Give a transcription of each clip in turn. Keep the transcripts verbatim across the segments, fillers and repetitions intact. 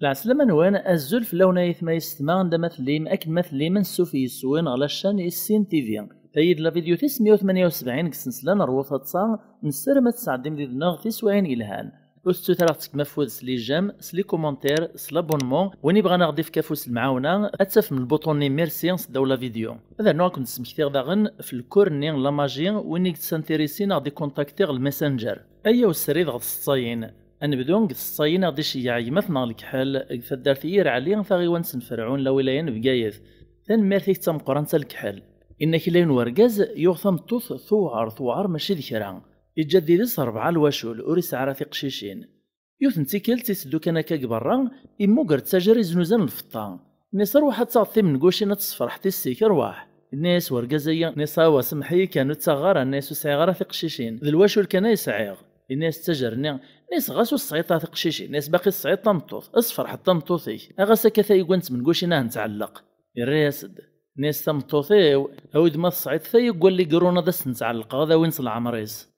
Lɛeslama-nwen, azul fell-awen ay atma yessetma, anda ma tellim, akken ma tellim, ansuf yes-wen ɣer la chaîne Issin T V. Tayi d la vidéo tis meyya u tmenya u sebɛin deg ssensla n Rwu Taḍsa, nessaram ad tesɛeddim did-neɣ tiswiɛin yelhan. Ur tettut ara ad tettkem afud s les j'aime, s les commentaires, s l'abonnement. Win yebɣan ad aɣ-d-ifk afus n lemɛawna, ad tafem lbuṭun-nni merci s ddaw la vidéo. Ad rnuɣ ad ken-d-smektiɣ daɣen f lkur-nni n la magie, win i yettsantirisin ad aɣ-d-ikuntakti ɣer lmessenger. Ayaw srid ɣer tseḍsayin. Ad nebdu deg tseḍsayin i ɣ-d-iceyyeɛ gma-tneɣ Lekḥel deg taddart Yir Ɛli, taɣiwant n Ferɛun, lawilaya n Bgayet. Tanemmirt-ik d tameqqrant a Lekḥel. Inna-k illa yiwen wergaz yuɣ tameṭṭut tewɛer, tewɛer mačči d kra. Iǧǧa-d did-s rebɛa lwacul, ur isɛi ara tiqcicin. Yiwet n tikkelt iteddu kan akka deg berra, immuger ttajer iznuzan lfeṭṭa. Inna-yas: "Rwaḥ ad taɣeḍ timengucin ad tesferḥeḍ tissi-k, rwaḥ." Inna-yas wergaz-agi, inna-yas: "Awa, semmeḥ-iyi kan, ur ttaɣeɣ ara." Inna-yas: "Ur sɛiɣ ara tiqcicin, d lwacul kan ay sɛiɣ." Inna-yas ttajer-nni, inna-yas: "Ɣas ur tesɛiḍ ara tiqcicin, inna-yas, baqi tesɛiḍ tameṭṭut, sferḥeḍ tameṭṭut-ik. Aɣas akka tayegwa n tmengucin ah nettɛelleq." Irra-yas-d, inna-yas: "Tameṭṭut-iw, awi-d ma tesɛiḍ tayegwa n ligruna ad as-tent-ɛellqeɣ ad awin s leɛmer-is."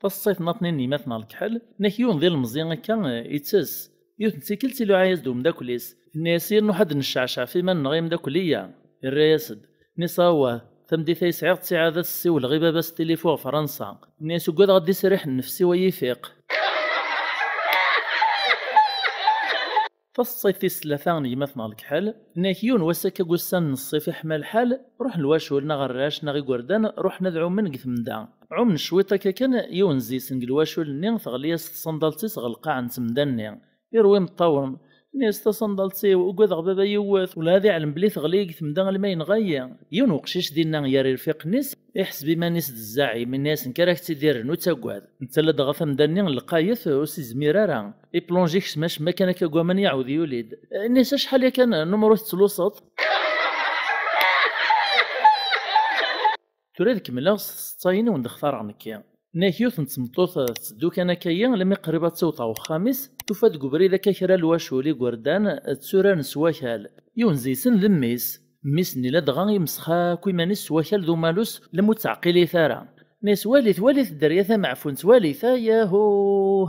Taseḍsayt nniḍen n yemma-tneɣ Lekḥel, inna-k yiwen d ilemẓi akka, eh, ittess. Yiwet n tikkelt iluɛa-yas-d umeddakel-is. Inna-yas: "Yernu ḥad necceɛceɛ f iman-nneɣ a imeddakel-iya." Irra-yas-d, inna-yas: "Awah, tameddit ay sɛiɣ ttiɛad ad s-ssiwleɣ i baba-s tilifu ɣer Fransa." Inna-yas: "Ugadeɣ ad d-isriḥ nnefs-iw ay ifiq." Taseḍsayt tis tlata n gma-tneɣ Lekḥel, inna-k yiwen wass akka deg ussan n ṣṣif iḥma lḥal, ruḥen lwacul neɣ arrac neɣ igerdan ruḥen ad ɛummen deg temda. Ɛummen cwiṭ akka kan, yiwen zi-sen deg lwacul-nni teɣli-yas tṣandalt-is ɣer lqaɛ n temda-nni. Irwa imeṭṭawen, inna-yas: "Taṣandalt-iw, ugadeɣ baba yiwet, ula ad iɛlem belli teɣli deg temda alma yenɣa-yi." Yiwen uqcic dinna yerra irfiqen-is, iḥseb iman-is d zzaɛim, inna-yas: "Nekk ara k-tt-id-irren, ur ttagad." Netta ladɣa tamda-nni lqayet, ur s-izmir ara. Iplonji kecm acemma kan akka deg waman, iɛawed yuli-d. Inna-yas: "Acḥal yakan numru tettluseḍ?" Tura ad kemmleɣ s tseḍsayin i wen-d-xtareɣ nekki. Inna-k yiwet n tmeṭṭut tetteddu kan akka-yi, almi qrib ad tewweḍ ɣer uxxam-is, tufa-d deg ubrid akka kra n lwacul igerdan tturaren s wakal. Yiwen zi-sen d mmi-s. Mmi-s-nni ladɣa imsex akk iman-is s wakal d umalus, lemmu ur ttɛeqqilit ara. Inna-yas: "Walit, walit dderya tameɛfunt, walit, ayahu,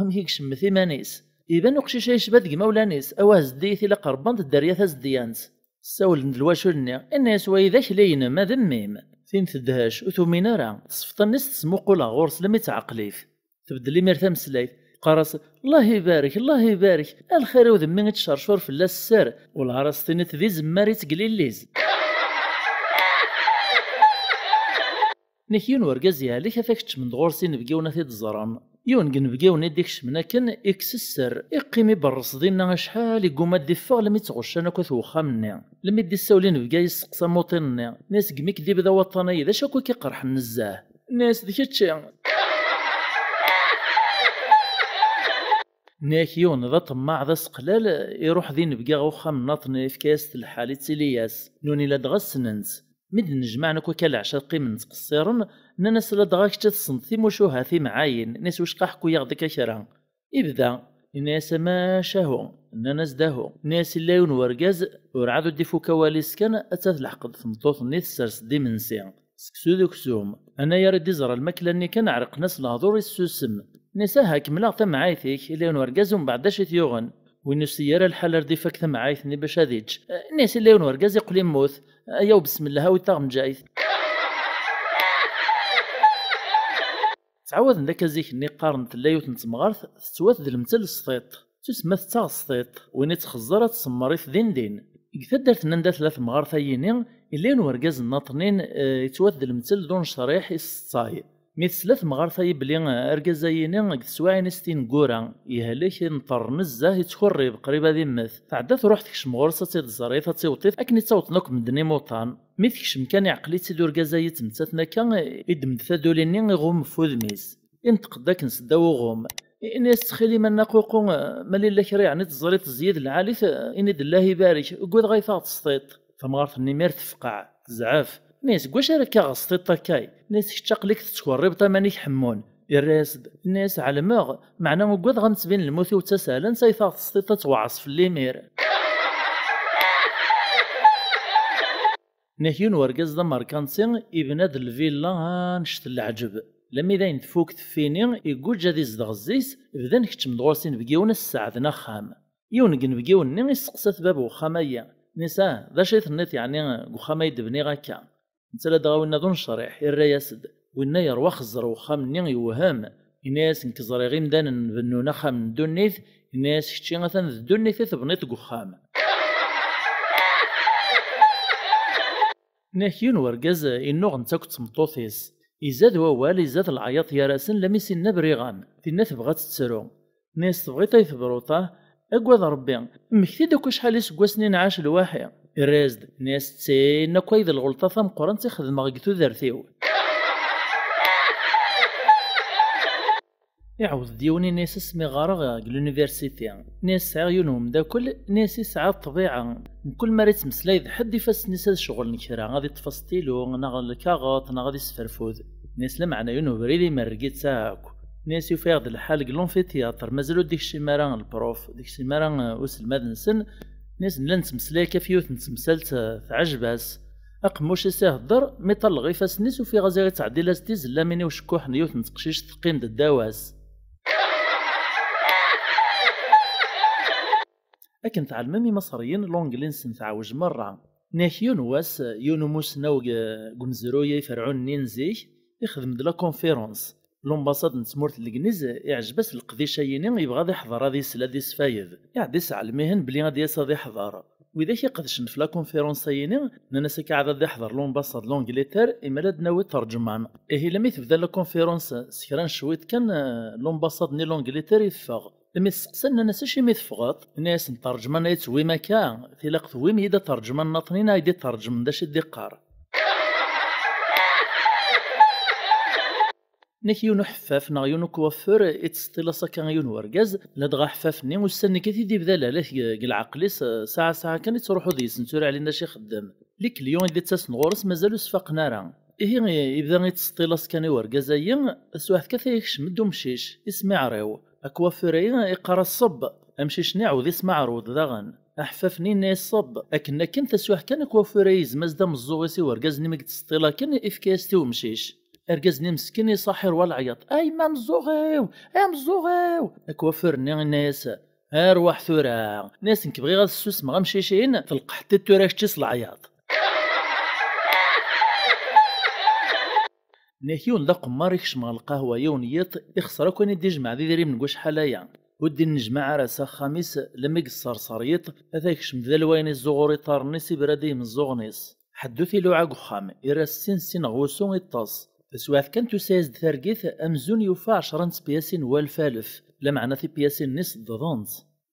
amek i icemmet iman-is. Iban uqcic-a yecba deg imawlan-is, awa zeddi-t ilaq rbant dderya tazedyant." Ssawlen-d lwacul-nni, inna-yas: "Wayi d akli-inem, ma d mmi-m." Tin tedhec, ur tumin ara. Tesfeḍ allen-is tesmuqul ɣer ɣur-s, lemmi teɛqel-it. Tbeddel imir tameslayt, teqqar-as: "Allah ibarek, Allah ibarek, a lxir-iw d mmi i tcercur fell-as sser, wellah ara s-tiniḍ d izemmar i ttegliliz." Nek yiwen urgaz yehlek, ata keččmen-d ɣur-s inebgiwen ad t-id-ẓren. Yiwen deg inebgiwen i d-ikecmen akken, ikkes sser, iqqim iberres dinna acḥal, igguma ad d-iffeɣ, lemmi ttɣuccan akk at wexxam-nni. Lemmi d-issawel inebgi, yesteqsa amuṭin-nni, inna-yas: "Deg mi k-d-ibda waṭṭan-ayi, d acu akk i k-iqerḥen nezzeh?" Inna-yas: "D kečči." Nniɣ-ak yiwen d aṭemmaɛ, d aseqlal, iruḥ d inebgi ɣer uxxam n naṭni, ifka-yas-t lḥal, ittili-yas. Nuni ladɣa ssnen-tt. Mi d-nnejmaɛen akk akka leɛca, qqimen ttqeṣṣiren, nnan-as: "Ladɣa kečč ad tessneḍ timucuha timɛayin." Inna-yas: "Wicqa, ḥku-yaɣ-d akka kra." Ibda, inna-yas: "Amacahu." Nnan-as-d: "Ahu." Inna-yas: "Illa yiwen wergaz, urɛad ur d-ifuk awal-is kan, atta tleḥqeḍ tmeṭṭut-nni, tessers-d imensi. Seksu d uksum. Anayer i d-iẓra lmakla-nni kan, ɛerqen-as lehdur, issusem." Inna-yas: "Aha, kemmleɣ tamɛayt-ik, illa yiwen urgaz umbeɛd d acu i t-yuɣen? Win ur s-iyi ara lḥal ar d-ifak tamɛayt-nni bac ad ičč." Inna-yas: "Illa yiwen urgaz iqqel immut. Ayaw, besmellah, awi-d taɣenǧayt." Ttɛawaden-d akka zik-nni, qqaren-d tella yiwet n temɣart tettwat d lemtel s tiṭ. Tusemma tettaɣ s tiṭ. Win i txeẓẓer ad tsemmer-it din din. Deg taddart-nni anda tella temɣart-ayini, illa yiwen wergaz n naṭnin, eh, yettwat d lemtel d unecṛiḥ, iseṣṣay. Mi tesla temɣart-ayi belli, eh, argaz-ayini deg teswiɛin-is tineggura, yehlek, inṭer nezzeh, ittkurrib, qrib ad immet, tɛedda truḥ tekcem ɣur-s ad tt-id-tẓer, ad tt-iweṭṭit akken i ttawṭen akk medden imuṭan. Mi tekcem kan, iɛqel-itt-id urgaz-ayi ttmettaten akka, iddem-d taduli-nni, iɣumm f wudem-is. Inṭeq-d akken seddaw uɣum. Ini-as: "Ttxil-m a Nna Ququ, ma lilla kra yeɛni teẓriḍ tezzi d lɛali-t, ini-d Allah ibarek, ugadeɣ ay taɣeḍ s tiṭ." Tamɣart-nni imir tefqeɛ, tezɛef. Ini-as: "Seg wacu ara kkaɣ s tiṭ akkay?" Ini-as: "Kečč aql-ik tettkerribeḍ aman-ik ḥemmun." Irra-yas-d, ini-as: "Ɛelmeɣ, meɛna ugadeɣ ad m-tbin lmut-iw d tasehlant, ay taɣeḍ s tiṭ ad tewɛeṛ fell-i imir." Nnak yiwen wergaz d amerkanti, ibna-d lvilla annect n leɛǧeb. Lami d ayen tfuk tfini, iguǧǧ ad izdeɣ zzi-s, bdan keččmen-d ɣur-s inebgiwen ad sseɛden axxam. Yiwen n inebgiwen-nni isteqsa-t bab uxxam-ayi, nni-as: "Ah, d acu i tenniḍ yeɛni deg uxxam ay d-bniɣ akka?" Netta la dɣa winna d unecriḥ, irra-yas-d: "Winna yerwa xeẓẓer uxxam-nni yewhem." Yenna-yas: "Nekk ẓriɣ imdanen bennun axxam n ddunit." Yenna-yas: "Kečči atan d ddunit i tebniḍ deg uxxam." Nnak yiwen wergaz innuɣ netta akked tmeṭṭut-is. Izad wawal, izad leɛyaḍ gar-asen, lami s-inna: "Briɣ-am." Tinna tebɣa ad tettru. Nni-as: "Tebɣiḍ ay tebrut, ah? Agad Rebbi, mmekti-d akk acḥal iseggasen i nɛac lwaḥi." Irra-yas-d, nni-as: "D tin akk ay d lɣelṭa tameqqrant i xedmeɣ deg tudert-iw." Iɛawed-d yiwen, inna-as: "Asmi ɣɣareɣ deg l'université, nni-as sɛiɣ yiwen umeddakel, nni-as yesɛa ṭṭbiɛa, mkul mi ara yettmeslay d ḥedd, ifassen-is ad ceɣlen kra, ad iṭṭef astilu neɣ lkaɣeṭ neɣ ad isferfud." Nni-as: "Lameɛna yiwen ubrid imerreg-itt akk." Nni-as: "Yufa-yaɣ-d lḥal deg l'amphithéâtre, mazal ur d-ikcim ara lprof, ur d-ikcim ara uselmad-nsen." Nni-as: "Nella nettmeslay akka ɣef yiwet n temsalt, eh, teɛjeb-as. Aqemmuc-is ihedder, mi ṭalleɣ ifassen-is, ufiɣ-as iɣ ittɛeddi la s-d-izella min i ucekkuḥ n yiwet n teqcict teqqim-d ddaw-as." Akken tɛelmem, imaṣriyen l'anglais-nsen teɛwej merra. Nnak yiwen wass, yiwen umusnaw deg, deg umezruy iferɛun-nni n zik, ixdem-d la conférence. L'ambassade n tmurt n Legliz iɛjeb-as leqdic-ayini, yebɣa ad iḥḍer, ad isel, ad isfayed. Iɛedda isɛellem-ihen belli ad d-yas ad iḥḍer. Widak iqedcen ɣef la conférence-ayini nnan-as akka: "Ɛad ad iḥḍer l'ambassade l'Angleterre, imal ad d-nawi ṭerǧman." Ihi lami tebda la conférence, s kra n cwiṭ kan, eh, l'ambassade-nni l'Angleterre yeffeɣ. Imi testeqsa, nnan-as: "Acimi teffɣeḍ?" Nnan-as: "Ṭerǧman ay tewwim akka, tilaq tewwim-iyi-d aṭerǧman nniḍen ad yi-d-iṭerǧmen d acu i d-iqqar." Nnak yiwen uḥeffaf neɣ yiwen ukwafur ittseṭṭil-as akka i yiwen wergaz, ladɣa aḥeffaf-nni ussan-nni kan i d-ibda lehlak deg, deg leɛqel-is, saɛa saɛa kan ittruḥu deg-s, nettu ur ɛlin d acu ixeddem. Likliyon i d-ittasen ɣur-s mazal ur sfaqen ara. Ihi, ibda ittseṭṭil-as kan i wergaz-ayi, taswiɛt kan yekcem-d umcic, isem iɛriw. Akwafur-ayi iqqar-as: "Ṣebb!" Amcic-nni iɛawed isem aɛrud daɣen. Aḥeffaf-nni yenna-yas: "Ṣebb!" Akken akken, taswiɛt kan akwafur-ayi yezmez-d ameẓẓuɣ-is i wergaz-nni mi yettseṭṭil akken, ifka-yas-t i umcic. Argaz-nni meskin iṣaḥ irwa leɛyaḍ: "Ay ma ameẓẓuɣ-iw! Ay ameẓẓuɣ-iw!" Akwafur-nni yenna-yas: "Arwaḥ tura!" Nni-as: "Nekk bɣiɣ ad ssusmeɣ amcic-in, telqeḥ-t-id tura kečči s leɛyaḍ." Nnak yiwen d aqemmar ikcem ɣer lqahwa yiwen yiḍ, ixṣer akk ayen i d-ijmeɛ d idrimen deg wacḥal aya. Ur d-innejmaɛ ara s axxam-is, lami yesserser yiḍ, ata yekcem-d d alwayen iẓẓuɣur iḍarren-is, ibra-d i yimeẓẓuɣen-is. Ḥedd ur t-iluɛa deg uxxam, irra ssin ssin ɣer wusu, iṭṭes. Taswiɛt kan tusa-yas-d targit, amzun yufa ɛecra n tepyasin n walef alef, lameɛna tipyasin-nni seddḍent.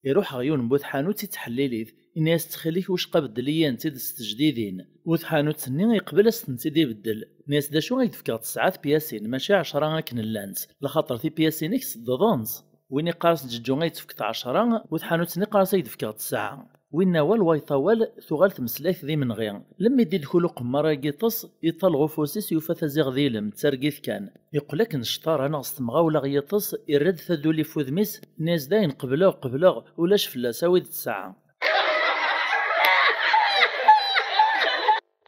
Iruḥ ɣer yiwen n bu tḥanut ittḥellil-it, inna-yas: "Ttxil-k, wicqa beddel-iyi-tent-id s tejdidin." Bu tḥanut-nni iqbel ad s-tent-id-ibeddel. Inna-yas: "D acu ay k-d-fkeɣ tesɛa tpyasin, mačči ɛecra akken llant, laxaṭer tipyasin-ik seddḍent." Win iqqar-as: "Ǧeǧǧu ay d-tefkeḍ ɛecra", bu tḥanut-nni iqqar-as: "Ay d-fkeɣ tesɛa." Winna awal, wayeḍ awal, tuɣal tmeslayt d imenɣi. Lemmi d-idkul uqemmar-agi iṭṭes, iṭṭal ɣef ufus-is, yufa-t aziɣ d ilem, d targit kan. Yeqqel akken cṭara neɣ s temɣawla ɣer yiṭes, irra-d taduli f wudem-is, inna-yas: "Dayen qebleɣ, qebleɣ, ulac fell-as, awi-d ttesɛa."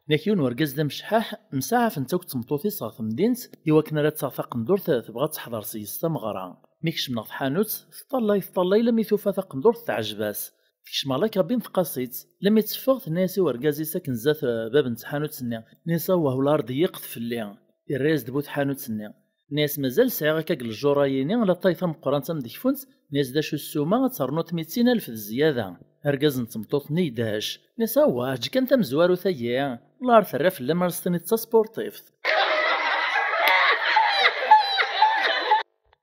Yak yiwen wergaz d amecḥaḥ, msaɛafent akk d tmeṭṭut-is ɣer temdint, iwakken ara d-taɣ taqendurt tebɣa ad teḥḍer seg-s tameɣra. Mi kecmen ɣer tḥanut, teṭṭalay, teṭṭalay, lammi tufa taqendurt teɛjeb-as. Tekcem ɣer la cabine, tqas-itt. Lammi teffeɣ, tenna-yas i wergaz-is akken zdat, eh, bab n tḥanut-nni. Nni-as: "Awah, ula ar d-yiqet fell-i." Irra-yas-d bu tḥanut-nni. Nni-as: "Mazal sɛiɣ akka deg lejur-ayini latay tameqqrant am dekfunt." Nni-as: "D acu ssuma? Ad ternuḍ mitin alef d zzyada." Argaz n tmeṭṭut-nni yedhec. Nni-as: "Awah, eǧǧ kan tamezwarut-agi. Ula ar terra fell-am ar s-tiniḍ d taspurtift."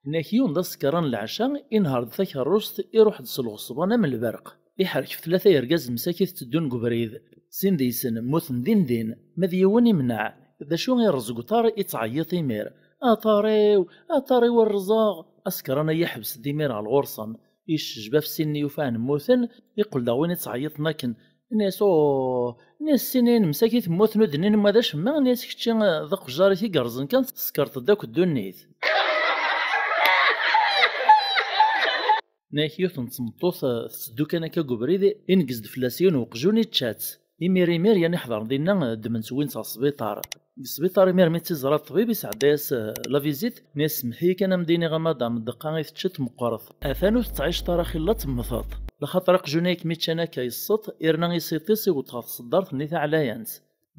Nnak yiwen d asekran n leɛca, inher-d takerrust, iruḥ-d s lɣeṣban am lberq. Iḥerkef tlata yergazen msakit tteddun deg ubrid. Sin deg-sen mmuten din din, ma d yiwen imneɛ. D acu, irreẓ deg uṭar, ittɛeyyiḍ imir: "Aṭar-iw, aṭar-iw rrẓeɣ!" Asekran-a yeḥbes-d imir ɣer lɣur-sen. Iccejbaf sin-nni yufan mmuten, iqqel daɣ win ittɛeyyiḍen akken. Nni-as: "Oh!" Nni-as: "Sin-in msakit mmuten, ur d-nnin ma d acemma." Nni-as: "Kečči d aqejjar-ik i yerẓen kan, tessekreḍ-d akk ddunit." Nni-ak yiwet n tmeṭṭut, eh, tetteddu kan akka deg ubrid, ineggez-d fell-as yiwen weqjun, ičča-tt. Imir imir, yan iḥḍer dinna, ddmen-tt wwin-tt ɣer sbiṭar. Deg sbiṭar, imir mi tt-iẓra ṭṭbib, isɛedda-yas, eh, la visite, nni-as: "Semmeḥ-iyi kan ad m-d-iniɣ a madam, ddeqqa i teččiḍ meqqret. Atan ur tettɛiceḍ ara xilla temmteḍ. Laxaṭer aqjun-a i kem-iččan akka yesseḍ, irna isiṭ-is iwet ɣer tṣeddart-nni taɛlayant.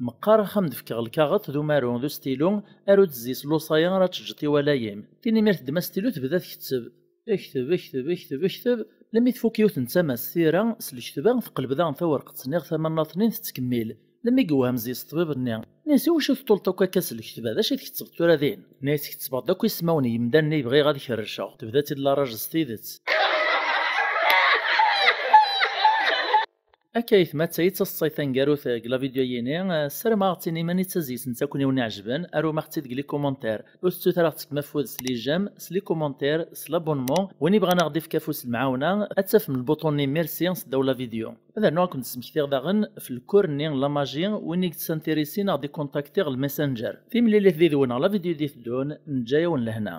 Meqqar axxam d-fkeɣ lkaɣeṭ d umaru d ustilu, aru-d zzi-s lewṣaya ara teǧǧeḍ i walayim." Tin imir teddem astilu tebda tketteb. Kteb, kteb, kteb, kteb, lemmi tfuk yiwet n tama s tira, s lekdeb-a teqleb daɣen tawerqet-nni ɣer tama nnaṭnin tettkemmil. Lemmi yewhem zzi-s ṭṭbib-nni, nni-as: "I wacu teṭṭuleḍ akk akka s lekdeb-a? D acu i tkettbeḍ tura din?" Nni-as: "Kettbeɣ-d akk ismawen n yimdanen i bɣiɣ ad kerrceɣ." Tebda-tt-id la rage s tidet. Akka aytma, d tayi d taseḍsayt taneggarut deg la vidéo-yini. Ssarameɣ ad ɣ-tinim anita zzi-s netta akk-nni wen-iɛejben, arum-aɣ-tt-id deg les commentaires. Ur tettut ara ad ɣ-tefkem afud s les j'aime, s les commentaires, s l'abonnement. Win ibɣan ad ɣ-d-ifk afus n lemɛawna, ad tafem lbuṭun-nni merci s ddaw la vidéo. Ad rnuɣ ad ken-d-smektiɣ daɣen f lkur-nni n la magie, win i yettsintirisin ad ɣ-d-ikontakti ɣer le messenger. Timlilit did-wen ɣer la vidéo i d-iteddun, neǧǧa-yawen lehna.